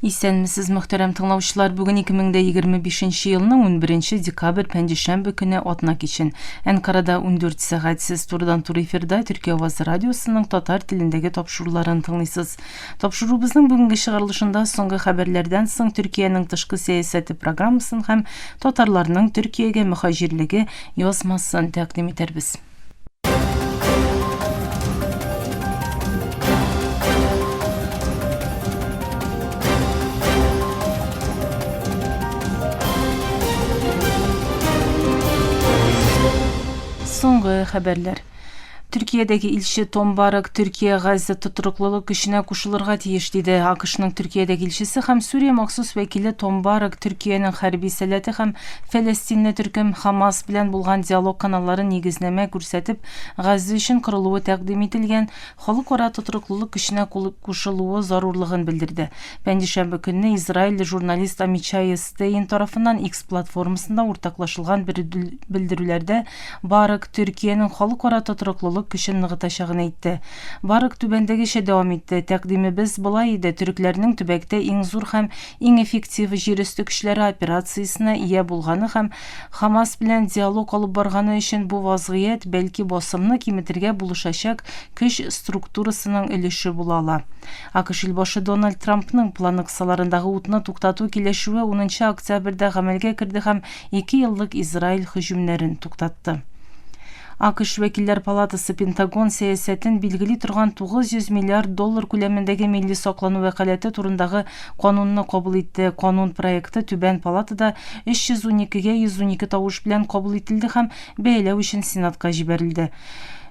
Исәнмесез, мөхтәрәм тыңлаучылар! Бүген 2025 елның 11 декабрь пәнҗешәмбе көне атна кичен. Әнкарада 14 сәгать. Сез турыдан-туры эфирда Төркия авазы радиосының татар телендәге тапшыруларын тыңлыйсыз. Тапшыруыбызның бүгенге чыгарылышында соңгы хәбәрләрдән соң Төркиянең тышкы сәясәте программасын һәм татарларның Төркиягә мөхаҗирлеге язмасын тәкъдим итәрбез. Соңгы хәбәрләр. Төркиядәге илче Том Барак Төркия Газа тотрыклылык көченә кушылырга тиеш диде. АКШның Төркиядәге илчесе һәм Сүрия махсус вәкиле Том Барак Төркиянең хәрби сәләте һәм Фәләстинле төркем Хамас белән булган диалог каналларын нигезнамә күрсәтеп, Газзә өчен корылуы тәкъдим ителгән Халыкара тотрыклылык көченә кушылуы зарурлыгын белдерде. Пәнҗешәмбе көнне израильле журналист Амичай Стейн тарафыннан X платформасында уртаклашылган белдерүләрдә Барак Төркиянең халыкара тотрыклылык көчен ныгытачагын әйтте. Барак түбәндәгечә дәвам итте, Тәкъдимебез болай иде, төрекләрнең төбәктә иң зур һәм Иң эффектив җир өсте көчләре операциясенә ия булганы һәм Хамас белән диалог алып барганы өчен бу вазгыять, бәлки, басымны киметергә булышачак көч структурасының өлеше була ала. АКШ илбашы Дональд Трампның планы кысаларындагы утны туктату килешүе унынчы октябрьдә гамәлгә керде һәм ике еллык Израиль һөҗүмнәрен туктатты. АКШ Вәкилләр палатасы Пентагон сәясәтен билгели торган 900 миллиард доллар күләмендәге милли саклану вәкаләте турындагы канунны кабул итте. Канун проекты түбән палатада 312 гә 112 тавыш белән кабул ителде һәм бәяләү өчен Сенатка җибәрелде.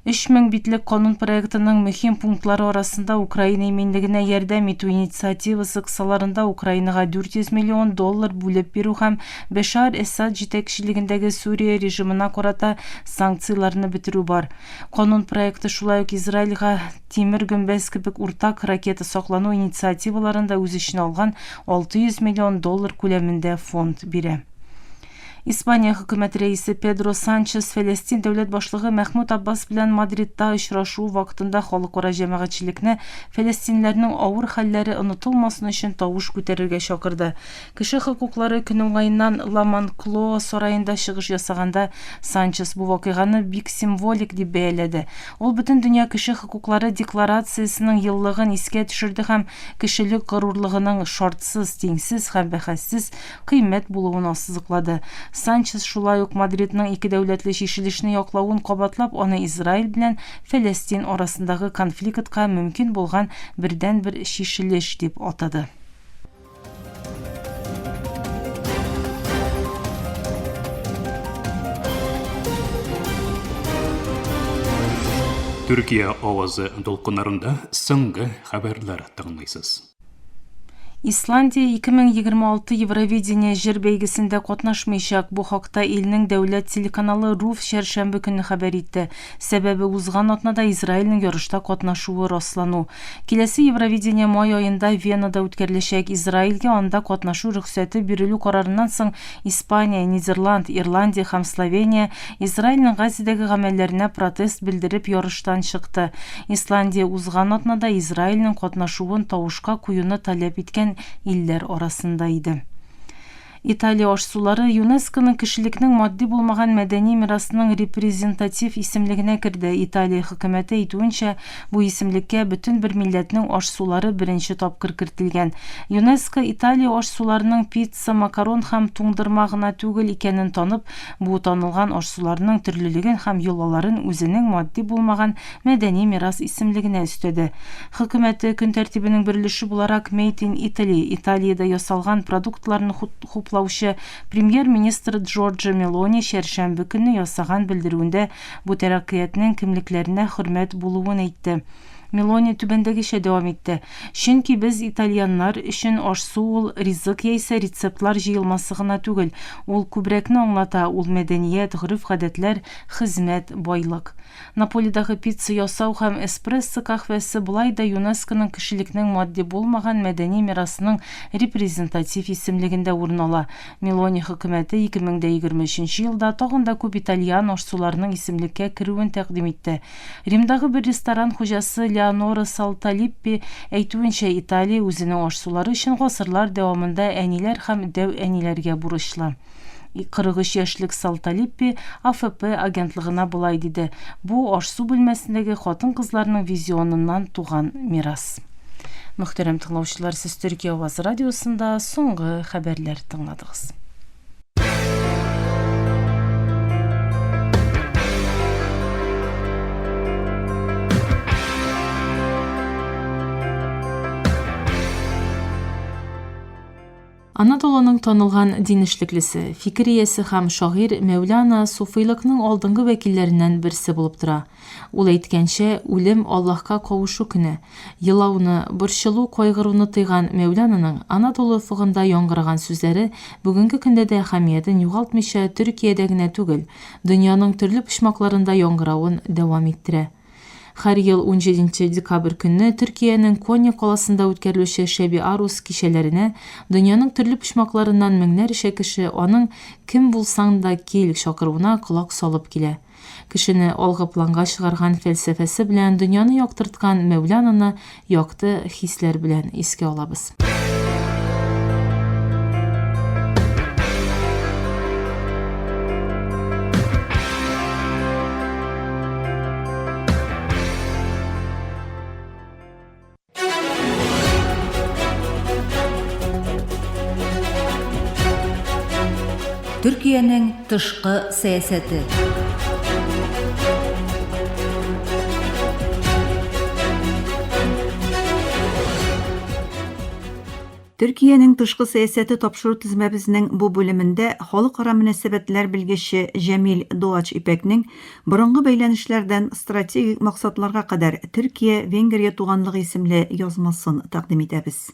3000 битлек канун проектының мөһим пунктлары арасында Украина иминлегенә ярдәм итү инициативасы кысаларында Украинага 400 миллион доллар бүлеп бирү һәм Бәшар Әсад җитәкчелегендәге Сүрия режимына карата санкцияләрне бетерү бар. Канун проекты шулай ук Израильгә Тимер гөмбәз кебек уртак ракета саклану инициативаларын да үз эченә алган 600 миллион доллар күләмендә фонд бирә. Испания хөкүмәт рәисе Педро Санчес Фәләстин дәүләт башлыгы Мәхмүт Аббас белән Мадридта очрашуы вакытында халыкара җәмәгатьчелекне фәләстинләрнең авыр хәлләре онытылмасын өчен тавыш күтәрергә чакырды. Кеше хокуклары көне уңаеннан Ла Монклоа сараенда чыгыш ясаганда Санчес бу вакыйганы бик символик дип бәяләде. Ул Бөтендөнья кеше хокуклары декларациясенең еллыгын искә төшерде һәм кешелек горурлыгының шартсыз, тиңсез һәм бәхәссез кыйммәт булуын ассызыклады. Санчес шулай ук Мадридның икедәүләтле чишелешне яклавын кабатлап, аны Израиль белән Фәләстин арасындагы конфликтка мөмкин булган бердәнбер чишелеш дип атады. Төркия авазы дулкыннарында соңгы хәбәрләр тыңлыйсыз. Исландия 2026 Евровидение җыр бәйгесендә катнашмыйчак. Бу хакта илнең дәүләт телеканалы РУВ чәршәмбе көнне хәбәр итте. Сәбәбе узган атнада Израильнең ярышта катнашуы раслану. Киләсе Евровидение май аенда Венада үткәреләчәк. Израильгә анда катнашу рөхсәте бирелү карарыннан соң Испания, Нидерланд, Ирландия һәм Словения Израильнең Газидәге гамәлләренә протест белдереп ярыштан чыкты. Исландия узган атнада Израильнең катнашуын тавышка куюны таләп иткән илләр арасында иде. Италия аш-сулары ЮНЕСКОның кешелекнең матди булмаган мәдәни мирасының репрезентатив исемлегенә керде. Италия хөкүмәте әйтүенчә, бу исемлеккә бөтен бер милләтнең аш-сулары беренче тапкыр кертелгән. ЮНЕСКО Италия аш-суларының пицца, макарон һәм туңдырма гына түгел икәнен танып, бу танылган аш-суларның төрлелеген һәм йолаларын үзенең матди булмаган мәдәни мирас исемлегенә өстәде. Хөкүмәте көн тәртибенең бер өлеше буларак Made in Italy, Италиядә ясалган продуктларны хуплаучы премьер-министр Джорджа Мелони чәршәмбе көнне ясаган белдерүендә бу тәрәккыятьнең кемлекләренә хөрмәт булуын әйтте. Мелони түбәндәгечә дәвам итте, Чөнки без, итальяннар өчен аш-су ул ризык яисә рецептлар җыелмасы гына түгел, ул күбрәкне аңлата, ул мәдәният, гореф-гадәтләр, хезмәт, байлык. Наполидагы пицца ясау һәм эспрессо каһвәсе болай да ЮНЕСКОның кешелекнең матди булмаган мәдәни мирасының репрезентатив исемлегендә урын ала. Мелони хөкүмәте 2023 елда тагын да күп итальян аш-суларының исемлеккә керүен тәкъдим итте. Римдагы бер ресторан хуҗасы Леонардо. Элеонора Салталиппи әйтүенчә, Италия үзенең аш-сулары өчен гасырлар дәвамында әниләр һәм дәү әниләргә бурычлы. 43 яшьлек Салталиппи АФП агентлыгына болай диде, Бу, аш-су бүлмәсендәге хатын-кызларның визионыннан туган мирас. Мөхтәрәм тыңлаучылар, сез Төркия авазы радиосында соңгы хәбәрләр тыңладыгыз. Анадолуның танылган дин эшлеклесе, фикер иясе һәм шагыйрь Мәүлана суфыйлыкның алдынгы вәкилләреннән берсе булып тора. Ул әйткәнчә, үлем, Аллаһка кавышу көне. Елауны, борчылу, кайгыруны тыйган Мәүлананың Анадолу офыгында яңгыраган сүзләре бүгенге көндә дә әһәмиятен югалтмыйча Төркиядә генә түгел, дөньяның төрле почмакларында яңгыравын дәвам иттерә. Һәр ел унҗиденче декабрь көнне Төркиянең Конья каласында үткәрелүче Шәби Арус кичәләренә дөньяның төрле почмакларыннан меңнәрчә кеше аның Кем булсаң да кил! чакыруына колак салып килә. Кешене алгы планга чыгарган фәлсәфәсе белән дөньяны яктырткан Мәүлананы якты хисләр белән искә алабыз. Төркиянең тышкы сәясәте. Төркиянең тышкы сәясәте тапшыру тезмәбезнең бу бүлемендә халыкара мөнәсәбәтләр белгече Җәмил Дуач Ипәкнең Борынгы бәйләнешләрдән стратегик максатларга кадәр Төркия-Венгрия туганлыгы исемле язмасын тәкъдим итәбез.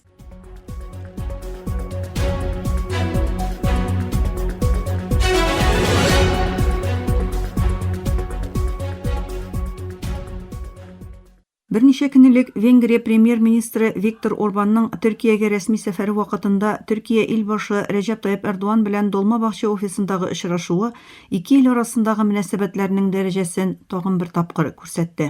Берничә көн элек Венгрия премьер-министры Виктор Орбанның Төркиягә рәсми сәфәре вакытында Төркия илбашы Рәҗәп Тайип Эрдоган белән Долмабахче офисындагы очрашуы ике ил арасындагы мөнәсәбәтләрнең дәрәҗәсен тагын бер тапкыр күрсәтте.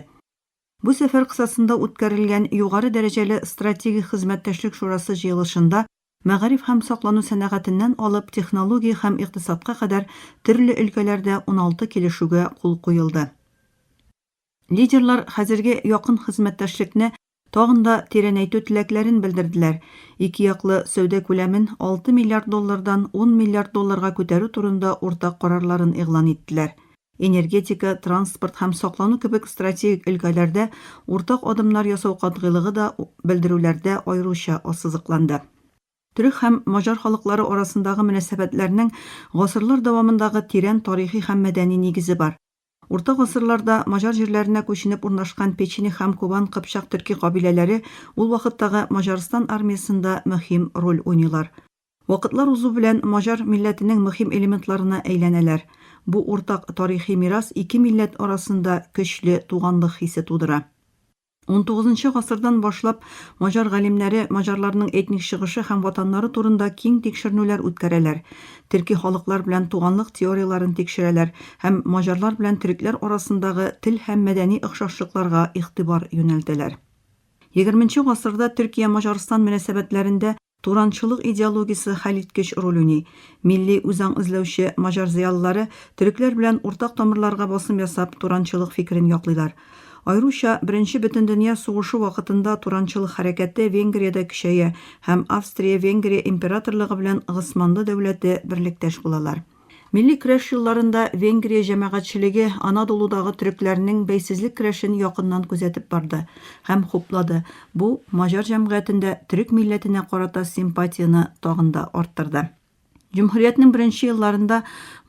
Бу сәфәр кысасында үткәрелгән югары дәрәҗәле стратегик хезмәттәшлек шурасы җыелышында мәгариф һәм саклану сәнәгатеннән алып технология һәм икътисадка кадәр төрле өлкәләрдә 16 килешүгә кул куелды. Лидерлар хәзерге якын хезмәттәшлекне тагын да тирәнәйтү теләкләрен белдерделәр, икеяклы сәүдә күләмен 6 миллиард доллардан 10 миллиард долларга күтәрү турында уртак карарларын игълан иттеләр. Энергетика, транспорт һәм саклану кебек стратегик өлкәләрдә уртак адымнар ясау катгыйлыгы да белдерүләрдә аеруча ассызыкланды. Төрек һәм маҗар халыклары арасындагы мөнәсәбәтләрнең гасырлар дәвамындагы тирән тарихи һәм мәдәни нигезе бар. Урта гасырларда маҗар җирләренә күченеп урнашкан печенег һәм кубан-кыпчак төрки кабиләләре ул вакыттагы Маҗарстан армиясендә мөһим роль уйныйлар. Вакытлар узу белән маҗар милләтенең мөһим элементларына әйләнәләр. Бу уртак тарихи мирас ике милләт арасында көчле туганлык хисе тудыра. Унтугызынчы гасырдан башлап маҗар галимнәре маҗарларның этник чыгышы һәм ватаннары турында киң тикшеренүләр үткәрәләр, төрки халыклар белән туганлык теорияләрен тикшерәләр һәм маҗарлар белән төрекләр арасындагы тел һәм мәдәни охшашлыкларга игътибар юнәлтәләр. Егерменче гасырда Төркия-Маҗарстан мөнәсәбәтләрендә Туранчылык идеологиясе хәлиткеч роль уйный. Милли үзаң эзләүче маҗар зыялылары төрекләр белән уртак тамырларга басым ясап, туранчылык фикерен яклыйлар. Аеруча Беренче бөтендөнья сугышы вакытында туранчылык хәрәкәте Венгриядә көчәя һәм Австрия-Венгрия императорлыгы белән Госманлы дәүләте берлектәш булалар. Милли көрәш елларында Венгрия җәмәгатьчелеге Анадолудагы төрекләрнең бәйсезлек көрәшен якыннан күзәтеп барды һәм хуплады, бу маҗар җәмгыятендә төрек милләтенә карата симпатияне тагын да арттырды. Җөмһүриятнең беренче елларында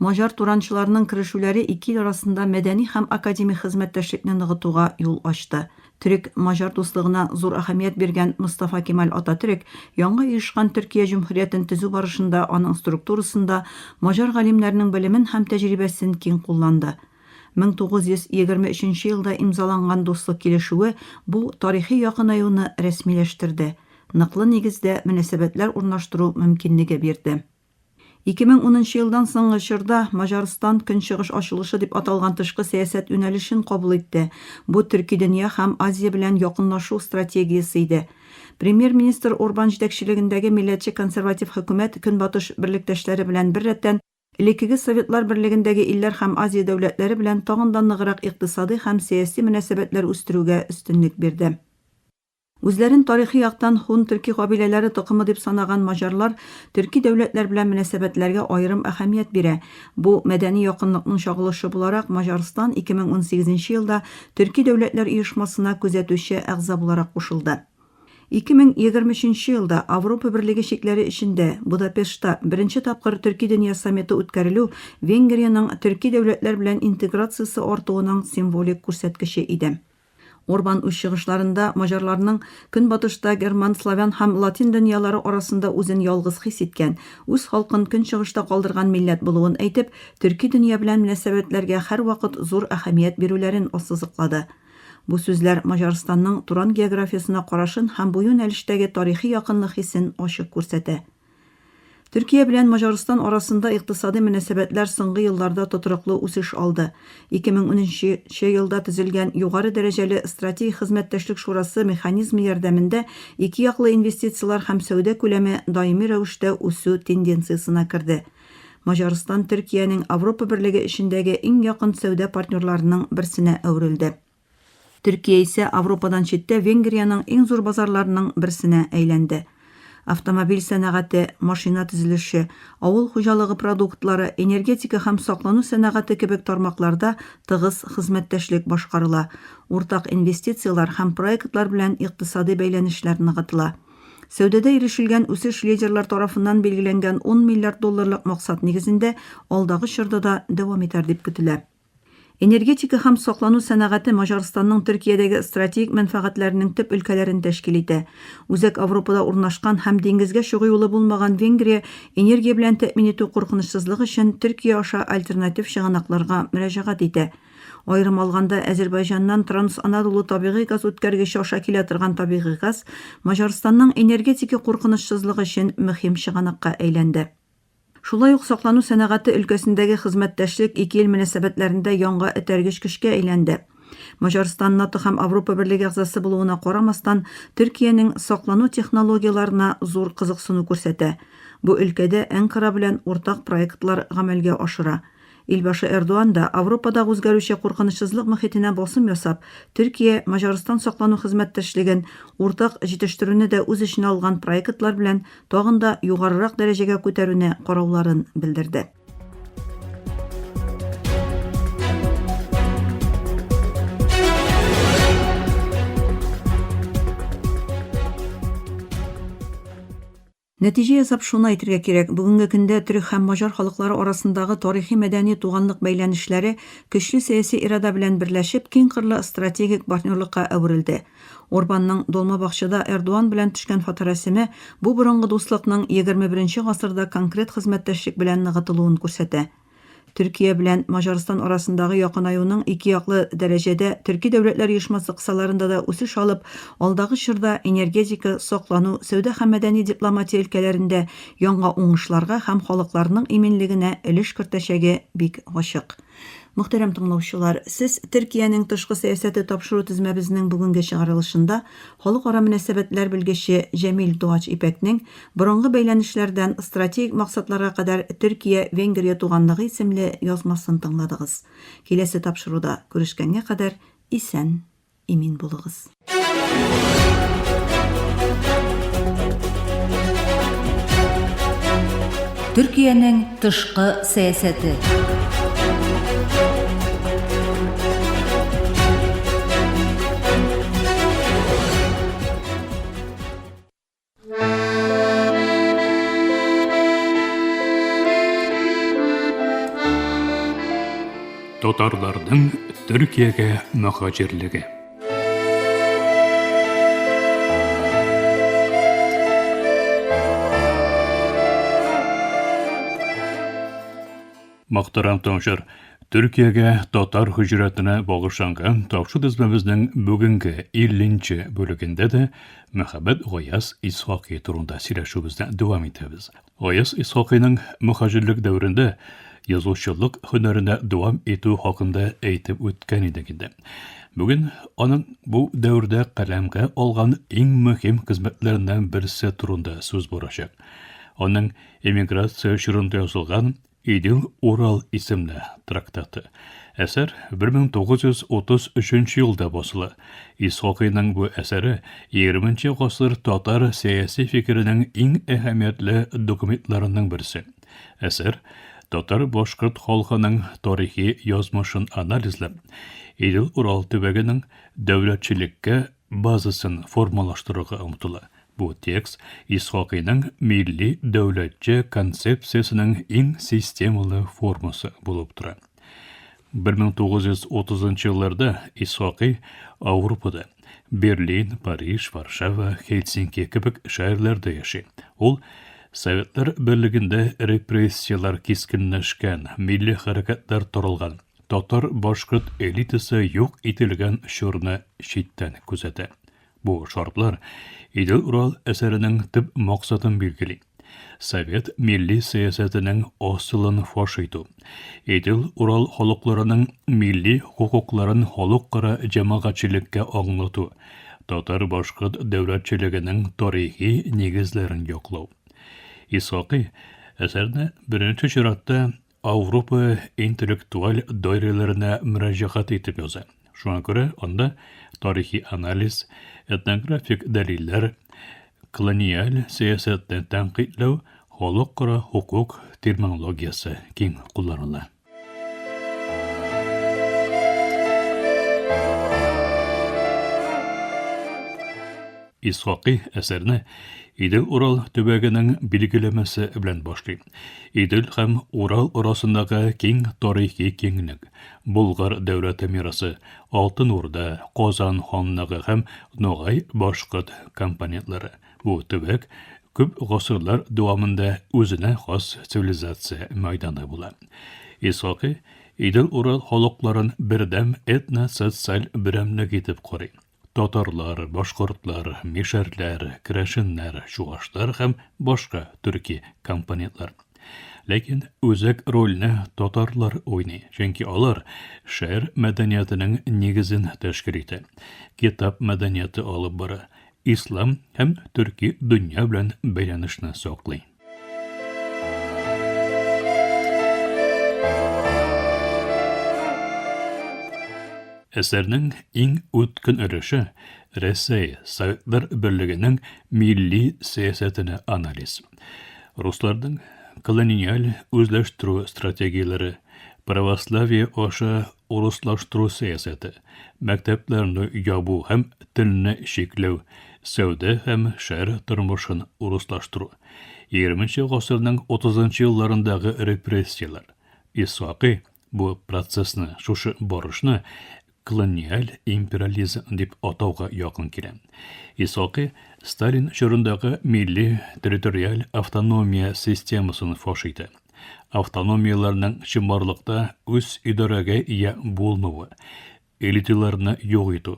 маҗар туранчыларының керешүләре ике ил арасында мәдәни һәм академик хезмәттәшлекне ныгытуга юл ачты. Төрек-маҗар дуслыгына зур әһәмият биргән Мостафа Кемаль Ататөрек яңа оешкан Төркия җөмһүриятен төзү барышында аның структурасында маҗар галимнәренең белемен һәм тәҗрибәсен киң кулланды. 1923 елда имзаланган дуслык килешүе бу тарихи якынаюны рәсмиләштерде, ныклы нигездә мөнәсәбәтләр урнаштыру мөмкинлеге бирде. 2010 нчы елдан соңгы чорда Маҗарстан Көнчыгыш ачылышы дип аталган тышкы сәясәт юнәлешен кабул итте, бу төрки дөнья һәм Азия белән якынлашу стратегиясе иде. Премьер-министр Орбан җитәкчелегендәге милләтче-консерватив хөкүмәт Көнбатыш берлектәшләре белән беррәттән элеккеге Советлар Берлегендәге илләр һәм Азия дәүләтләре белән тагын да ныграк икътисадый һәм сәяси мөнәсәбәтләр үстерүгә өстенлек бирде. Үзләрен тарихи яктан һун-төрки кабиләләре токымы дип санаган маҗарлар төрки дәүләтләр белән мөнәсәбәтләргә аерым әһәмият бирә. Бу мәдәни якынлыкның чагылышы буларак, Маҗарстан 2018 нче елда Төрки дәүләтләр оешмасына күзәтүче әгъза буларак кушылды. 2023 нче елда Авропа Берлеге чикләре эчендә, Будапештта беренче тапкыр Төрки дөнья саммиты үткәрелү Венгриянең төрки дәүләтләр белән интеграциясе артуының символик күрсәткече иде. Орбан үз чыгышларында маҗарларның Көнбатышта герман, славян һәм латин дөньялары арасында үзен ялгыз хис иткән, үз халкын Көнчыгышта калдырган милләт булуын әйтеп, төрки дөнья белән мөнәсәбәтләргә һәрвакыт зур әһәмият бирүләрен ассызыклады. Бу сүзләр Маҗарстанның Туран географиясенә карашын һәм бу юнәлештәге тарихи якынлык хисен ачык күрсәтә. Төркия белән Маҗарстан арасында икътисадый мөнәсәбәтләр соңгы елларда тотрыклы үсеш алды. 2013 нче елда төзелгән Югары дәрәҗәле стратегик хезмәттәшлек шурасы механизмы ярдәмендә ике яклы инвестицияләр һәм сәүдә күләме даими рәвештә үсү тенденциясенә керде. Маҗарстан Төркиянең Авропа Берлеге эчендәге иң якын сәүдә партнерларының берсенә әверелде. Төркия исә Авропадан читтә Венгриянең иң зур базарларының берсенә әйләнде. Автомобиль сәнәгате, машина төзелеше, авыл хуҗалыгы продуктлары, энергетика һәм саклану сәнәгате кебек тармакларда тыгыз хезмәттәшлек башкарыла, уртак инвестицияләр һәм проектлар белән икътисадый бәйләнешләр ныгытыла. Сәүдәдә ирешелгән үсеш лидерлар тарафыннан билгеләнгән ун миллиард долларлык максат нигезендә алдагы чорда да дәвам итәр дип көтелә. Энергетика һәм саклану сәнәгате Маҗарстанның Төркиядәге стратегик мәнфәгатьләренең төп өлкәләрен тәшкил итә. Үзәк Авропада урнашкан һәм диңгезгә чыгу юлы булмаган Венгрия энергия белән тәэмин итү куркынычсызлыгы өчен Төркия аша альтернатив чыганакларга мөрәҗәгать итә. Аерым алганда, Әзербайҗаннан Транс-Анадолу табигый газ үткәргече аша килә торган табигый газ Маҗарстанның энергетика куркынычсызлыгы өчен мөһим чыганакка әйләнде. Шулай ук саклану сәнәгате өлкәсендәге хезмәттәшлек ике ил мөнәсәбәтләрендә яңа этәргеч көчкә әйләнде. Маҗарстан НАТО һәм Авропа Берлеге әгъзасы булуына карамастан, Төркиянең саклану технологияләренә зур кызыксыну күрсәтә. Бу өлкәдә Әнкара белән уртак проектлар гамәлгә ашыра. Илбашы Эрдоан да, Авропадагы үзгәрүче куркынычсызлык мохитенә басым ясап, Төркия, Маҗарстан саклану хезмәттәшлеген, уртак җитештерүне дә үз эченә алган проектлар белән тагын да югарырак дәрәҗәгә күтәрүне карауларын белдерде. Нәтиҗә ясап шуны әйтергә кирәк, бүгенге көндә төрек һәм маҗар халыклары арасындагы тарихи-мәдәни туганлык бәйләнешләре көчле сәяси ирада белән берләшеп, киңкырлы стратегик партнерлыкка әверелде. Орбанның Долмабакчада Эрдоан белән төшкән фоторәсеме бу борынгы дуслыкның 21 гасырда конкрет хезмәттәшлек белән ныгытылуын күрсәтә. Төркия белән Маҗарстан арасындагы якынаюның икеяклы дәрәҗәдә Төрки дәүләтләр оешмасы кысаларында да үсеш алып, алдагы чорда энергетика, саклану, сәүдә һәм мәдәни дипломатия өлкәләрендә яңа уңышларга һәм халыкларның иминлегенә өлеш кертәчәге бик ачык. Мөхтәрәм тыңлаучылар, сез Төркиянең тышкы сәясәте тапшыру тезмәбезнең бүгенге чыгарылышында халыкара мөнәсәбәтләр белгече Җәмил Дуач Ипәкнең Борынгы бәйләнешләрдән стратегик максатларга кадәр Төркия-Венгрия туганлыгы исемле язмасын тыңладыгыз. Киләсе тапшыруда күрешкәнгә кадәр исән, имин булыгыз. Төркиянең тышкы сәясәте. Татарларның Төркиягә мөһаҗирлеге. Мөхтәрәм тыңлаучылар, Төркиягә татар һөҗрәтенә багышланган тапшы тезмәбезнең бүгенге 50 нче бүлегендә дә Мөхәммәд Гаяз Исхакый турында сөйләшүебезне дәвам итәбез. Гаяз Исхакыйның мөһаҗирлек дәверендә язучылык һөнәренә дәвам итү хакында әйтеп үткән идек инде. Бүген аның бу дәвердә каләмгә алган иң мөһим хезмәтләреннән берсе турында сүз барачак. Аның эмиграция чорында язылган Идел-Урал исемле трактаты. Әсәр 1933 елда басыла. Исхакыйның бу әсәре 20 гасыр татар сәяси фикеренең иң әһәмиятле документларының берсе. Әсәр татар-башкорт халкының тарихи язмышын анализлап, Идел-Урал төбәгенең дәүләтчелеккә базасын формалаштыруга омтыла. Бу текст Исхакыйның милли дәүләтче концепциясенең иң системалы формасы булып тора. 1930 елларда Исхакый Ауропада Берлин, Париж, Варшава, Хельсинки кебек шәһәрләрдә яши. Ул Советлар Берлегендә репрессияләр кискенләшкән, милли хәрәкәтләр таралган, татар-башкорт элитасы юк ителгән чорны читтән күзәтә. Бу шартлар Идел-Урал әсәренең төп максатын билгели. Совет милли сәясәтенең асылын фаш итү, Идел-Урал халыкларының милли хокукларын халыкара җәмәгатьчелеккә аңлату, татар-башкорт дәүләтчелегенең тарихи нигезләрен яклау. Исхакый әсәрне беренче чиратта Ауропа интеллектуаль даирәләренә мөрәҗәгать итеп яза. Шуңа күрә анда тарихи анализ, этнографик дәлилләр, колониаль сәясәтне тәнкыйтьләү, халыкара хокук терминологиясе киң кулланыла. Исхакый әсәрне Идел-Урал төбәгенең билгеләмәсе белән башлый. Идел һәм Урал арасындагы киң тарихи киңлек, Болгар дәүләте мирасы, Алтын Урда, Казан ханлыгы һәм Ногай-башкорт компонентлары. Бу төбәк күп гасырлар дәвамында үзенә хас цивилизация мәйданы була. Исхакый Идел-Урал халыкларын бердәм этно-социаль берәмлек итеп карый. Татарлар, башкортлар, мишәрләр, керәшеннәр, чуашлар һәм башка төрки компонентлар. Ләкин үзәк рольне татарлар уйный, чөнки алар шәһәр мәдәниятенең нигезен тәшкил итә, китап мәдәнияте алып бара, ислам һәм төрки дөнья белән бәйләнешне саклый. Әсәрнең иң үткен өлеше Рәсәй Советлар Берлегенең милли сәясәтенә анализ. Русларның колониаль үзләштерү стратегияләре, православие аша урыслаштыру сәясәте, мәктәпләрне ябу һәм телне чикләү, сәүдә һәм шәһәр тормышын урыслаштыру, егерменче гасырның утызынчы елларындагы репрессияләр, Исхакый бу процессны, шушы барышны колониаль империализм дип атауга якын килә. Исхакый Сталин чорындагы милли территориаль автономия системасын фаш итә. Автономияләрнең чынбарлыкта үз идарәгә ия булмавы, элиталарны юк итү,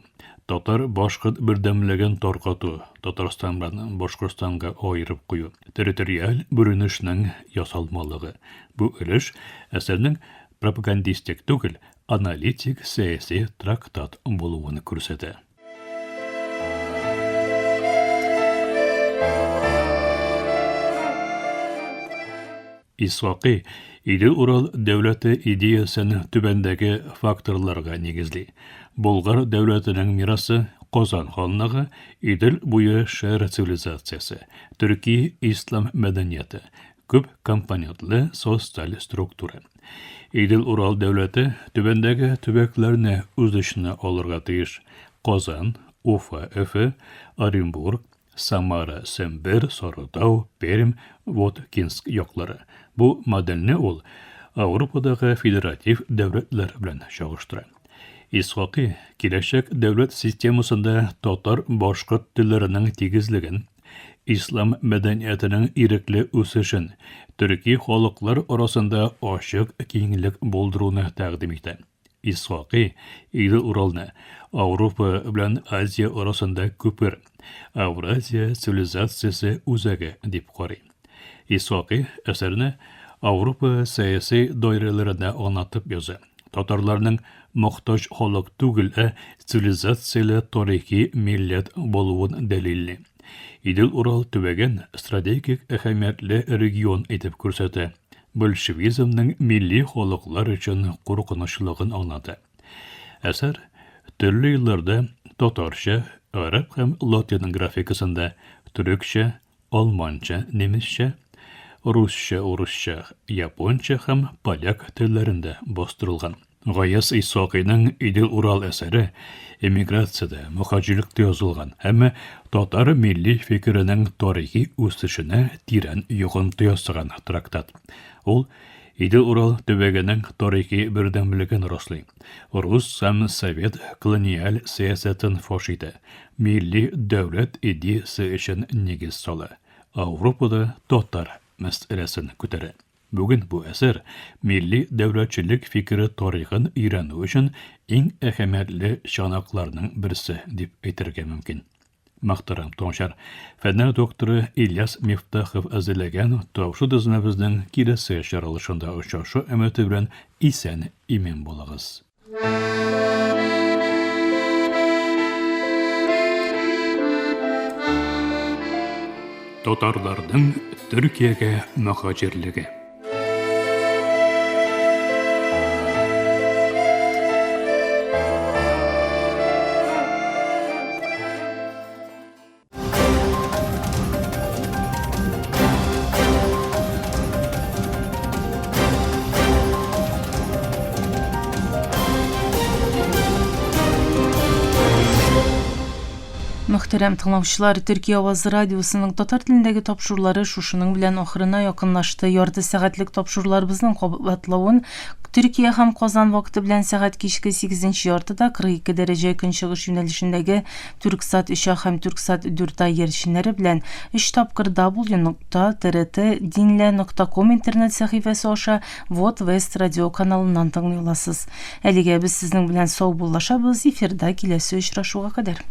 татар-башкорт бердәмлеген таркату, Татарстан белән Башкортстанга аерып кую, территориаль бүленешнең ясалмалыгы. Бу өлеш әсәрнең пропагандистик түгел, аналитик сәяси трактат булуын күрсәтә. Исхакый Идел-Урал дәүләте идеясен түбәндәге факторларга нигезли. Болгар дәүләтенең мирасы, Казан ханлыгы, Идел буе шәһәр цивилизациясе, төрки ислам мәдәнияте, күп компонентлы социаль структура. Идел-Урал дәүләте түбәндәге төбәкләрне үз эченә алырга тиеш, Казан, Уфа, Өфе, Оренбург, Самара, Сембер, Сарытау, Пермь, Воткинск яклары. Бу модельне ул Ауропадагы федератив дәүләтләр белән чагыштыра. Исхакый киләчәк дәүләт системасында татар-башкорт телләренең тигезлеген, Ислам мәдәниятенең ирекле үсешен, төрки халыклар арасында ачык киңлек булдыруны тәкъдим итә. Исхакый Идел-Уралны Ауропа белән Азия арасында күпер, Авразия цивилизациясе үзәге дип карый. Исхакый әсәрне Ауропа сәяси даирәләренә аңлатып яза. Татарларның мохтаҗ халык түгел, ә цивилизацияле тарихи милләт булуын дәлилли. Идел-Урал төбәген стратегик әһәмиятле регион итеп күрсәтә, большевизмның милли халыклар өчен куркынычлыгын аңлата. Әсәр төрле елларда татарча, гарәп һәм латин графикасында, төрекчә, алманча, немецчә, русча, урысча, японча һәм поляк телләрендә бастырылган. Гаяз Исхакыйның Идел-Урал әсәре эмиграциядә, мөхаҗирлектә язылган, әмма татар милли фикеренең тарихи үсешенә тирән йогынты ясаган трактат. Ул Идел-Урал төбәгенең тарихи бердәмлеген раслый, рус һәм совет колониаль сәясәтен фаш итә, милли дәүләт идеясе өчен нигез сала, Ауропада татар мәсьәләсен күтәрә. Бүген бу әсәр милли дәүләтчелек фикере тарихын өйрәнү өчен иң әһәмиятле чыганакларның берсе дип әйтергә мөмкин. Мөхтәрәм тыңлаучылар, фәннәр докторы Ильяс Мифтахов әзерләгән тапшыру төземебезнең киләсе чыгарылышында очрашу өмете белән исән-имин булыгыз. Татарларның Төркиягә мөхаҗирлеге. Мөхтәрәм тыңлаучылар, Төркия авазы радиосының татар телендәге тапшырулары шушының белән ахырына якынлашты. Ярты сәгатьлек тапшыруларыбызның кабатлавын Төркия һәм Казан вакыты белән сәгать кичке 8 яртыда 42 дәрәҗә көнчыгыш юнәлешендәге Түрксат 3А һәм Түрксат 4А иярченнәре белән өч тапкыр w нокта trt dinle нокта ком интернет сәхифәсе аша Вот Вест радио каналыннан тыңлый аласыз. Әлегә без сезнең белән саубуллашабыз, эфирда киләсе очрашуга кадәр.